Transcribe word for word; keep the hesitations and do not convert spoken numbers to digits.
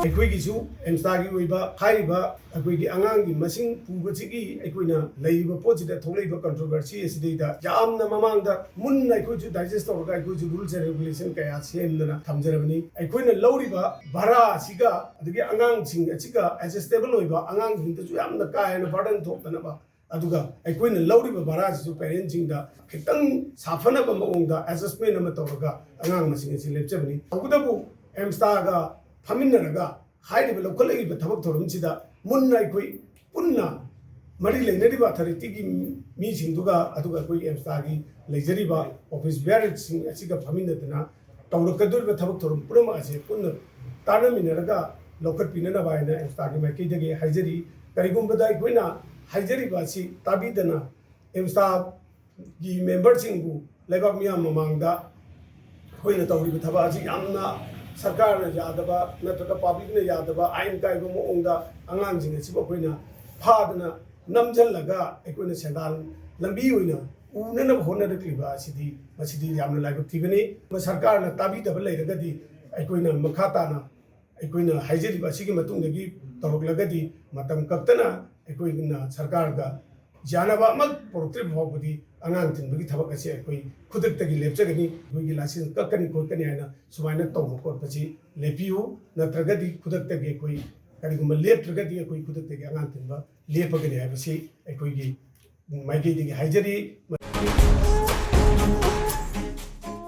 ꯑꯩꯈꯣꯏꯒꯤꯁꯨ ꯑꯦꯝꯁꯇꯥꯒꯤ ꯑꯣꯏꯕ ꯍꯥꯏꯔꯤꯕ ꯑꯩꯈꯣꯏꯒꯤ ꯑꯉꯥꯡꯒꯤ ꯃꯁꯤꯡ ꯄꯨꯕꯁꯤꯒꯤ ꯑꯩꯈꯣꯏꯅ ꯂꯩꯔꯤꯕ ꯄꯣꯠꯁꯤꯗ ꯊꯣꯛꯂꯛꯏꯕ ꯀꯟꯇ꯭ꯔꯣꯚꯔꯁꯤ ꯑꯁꯤꯗꯩꯗ ꯌꯥꯝꯅ ꯃꯃꯥꯡꯗ ꯃꯨꯟꯅ ꯑꯩꯈꯣꯏꯁꯨ ꯗꯥꯏꯖꯦꯁ ꯇꯧꯔꯒ ꯑꯩꯈꯣꯏꯁꯨ ꯔꯨꯜꯁ ꯑꯦꯟ ꯔꯦꯒꯨꯂꯦꯁꯟ ꯀꯌꯥ ꯁꯦꯝꯗꯅ ꯊꯝꯖꯔꯕꯅꯤ꯫ ꯑꯩꯈꯣꯏꯅ ꯂꯧꯔꯤꯕ ꯚꯔꯥ ꯑꯁꯤꯒ ꯑꯗꯒꯤ ꯑꯉꯥꯡꯁꯤꯡ ꯑꯁꯤꯒ ꯑꯦꯗꯖꯁꯇꯦꯕꯜ ꯑꯣꯏꯕ ꯑꯉꯥꯡꯁꯤꯡꯗꯁꯨ ꯌꯥꯝꯅ ꯀꯥ ꯍꯦꯟꯅ ꯕꯔꯗꯟ ꯊꯣꯛꯇꯅꯕ, ꯑꯗꯨꯒ ꯑꯩꯈꯣꯏꯅ ꯂꯧꯔꯤꯕ ꯚꯔꯥꯁꯤꯁꯨ ꯄꯦꯔꯦꯟꯁꯤꯡꯗ ꯈꯤꯇꯪ ꯁꯥꯐꯅꯕ ꯃꯑꯣꯡꯗ ꯑꯦꯗꯖꯁꯃꯦꯟ ꯑꯃ ꯇꯧꯔꯒ ꯑꯉꯥꯡ ꯃꯁꯤꯡ ꯑꯁꯤ ꯂꯦꯞꯆꯕꯅꯤ꯫ ꯇꯧꯕꯇꯕꯨ ꯑꯦꯝꯁꯇꯥꯒ ꯐꯝꯃꯤꯟꯅꯔꯒ ꯍꯥꯏꯔꯤꯕ ꯂꯧꯈꯠꯂꯛꯏꯕ ꯊꯕꯛ ꯊꯧꯔꯝꯁꯤꯗ ꯃꯨꯟꯅ ꯑꯩꯈꯣꯏ ꯄꯨꯟꯅ ꯃꯔꯤ ꯂꯩꯅꯔꯤꯕ ꯑꯊꯣꯔꯤꯇꯤꯒꯤ ꯃꯤꯁꯤꯡꯗꯨꯒ, ꯑꯗꯨꯒ ꯑꯩꯈꯣꯏ ꯑꯦꯝꯁꯇꯥꯒꯤ ꯂꯩꯖꯔꯤꯕ ꯑꯣꯐꯤꯁ ꯕꯤꯌꯥꯔꯁꯤꯡ ꯑꯁꯤꯒ ꯐꯝꯃꯤꯟꯅꯗꯨꯅ ꯇꯧꯔꯛꯀꯗꯧꯔꯤꯕ ꯊꯕꯛ ꯊꯧꯔꯝ ꯄꯨꯝꯅꯃꯛ ꯑꯁꯦ ꯄꯨꯟꯅ ꯇꯥꯟꯅꯃꯤꯟꯅꯔꯒ ꯂꯧꯈꯠꯄꯤꯅꯅꯕ ꯍꯥꯏꯅ ꯑꯦꯝꯁꯇꯥꯒꯤ ꯃꯥꯏꯀꯩꯗꯒꯤ ꯍꯥꯏꯖꯔꯤ꯫ ꯀꯔꯤꯒꯨꯝꯕꯗ ꯑꯩꯈꯣꯏꯅ ꯍꯥꯏꯖꯔꯤꯕ ꯑꯁꯤ ꯇꯥꯕꯤꯗꯅ ꯑꯦꯝꯁꯇꯥꯒꯤ ꯃꯦꯝꯕꯔꯁꯤꯡꯕꯨ ꯂꯩꯕꯥꯛ ꯃꯤꯌꯥꯝ ꯃꯃꯥꯡꯗ ꯑꯩꯈꯣꯏꯅ ꯇꯧꯔꯤꯕ ꯊꯕꯛ ꯑꯁꯤ ꯌꯥꯝꯅ ꯁꯔꯀꯥꯔꯅ ꯌꯥꯗꯕ ꯅꯠꯇ꯭ꯔꯒ ꯄꯥꯕ꯭ꯂꯤꯛꯅ ꯌꯥꯗꯕ ꯑꯥꯏꯟ ꯀꯥꯏꯕ ꯃꯑꯣꯡꯗ ꯑꯉꯥꯡꯁꯤꯡ ꯑꯁꯤꯕꯨ ꯑꯩꯈꯣꯏꯅ ꯐꯥꯗꯅ ꯅꯝꯁꯤꯜꯂꯒ ꯑꯩꯈꯣꯏꯅ ꯁꯦꯟꯗꯥꯟ ꯂꯝꯕꯤ ꯑꯣꯏꯅ ꯎꯅꯅꯕ ꯍꯣꯠꯅꯔꯛꯂꯤꯕ ꯑꯁꯤꯗꯤ, ꯃꯁꯤꯗꯤ ꯌꯥꯝꯅ ꯂꯥꯏꯕꯛ ꯊꯤꯕꯅꯤ꯫ ꯁꯔꯀꯥꯔꯅ ꯇꯥꯕꯤꯗꯕ ꯂꯩꯔꯒꯗꯤ ꯑꯩꯈꯣꯏꯅ ꯃꯈꯥ ꯇꯥꯅ ꯑꯩꯈꯣꯏꯅ ꯍꯥꯏꯖꯔꯤꯕ ꯑꯁꯤꯒꯤ ꯃꯇꯨꯡꯗꯒꯤ ꯇꯧꯔꯛꯂꯒꯗꯤ ꯃꯇꯝ ꯀꯛꯇꯅ ꯑꯩꯈꯣꯏꯅ ꯁꯔꯀꯥꯔꯒ ꯌꯥꯅꯕ ꯑꯃ ꯄꯨꯔꯛꯇ꯭ꯔꯤꯕ ꯐꯥꯎꯕꯗꯤ ꯑꯉꯥꯡ ꯊꯤꯟꯕꯒꯤ ꯊꯕꯛ ꯑꯁꯤ ꯑꯩꯈꯣꯏ ꯈꯨꯗꯛꯇꯒꯤ ꯂꯦꯞꯆꯒꯅꯤ꯫ ꯑꯩꯈꯣꯏꯒꯤ ꯂꯥꯏꯁꯦꯟꯁ ꯀꯛꯀꯅꯤ ꯈꯣꯠꯀꯅꯤ ꯍꯥꯏꯅ ꯁꯨꯃꯥꯏꯅ ꯇꯧꯕ ꯈꯣꯠꯄꯁꯤ ꯂꯦꯞꯄꯤꯌꯨ, ꯅꯠꯇ꯭ꯔꯒꯗꯤ ꯈꯨꯗꯛꯇꯒꯤ ꯑꯩꯈꯣꯏ ꯀꯔꯤꯒꯨꯝꯕ ꯂꯦꯞꯇ꯭ꯔꯒꯗꯤ ꯑꯩꯈꯣꯏ ꯈꯨꯗꯛꯇꯒꯤ ꯑꯉꯥꯡ ꯊꯤꯟꯕ ꯂꯦꯞꯄꯒꯅꯤ ꯍꯥꯏꯕꯁꯤ ꯑꯩꯈꯣꯏꯒꯤ ꯃꯥꯏꯀꯩꯗꯒꯤ ꯍꯥꯏꯖꯔꯤ꯫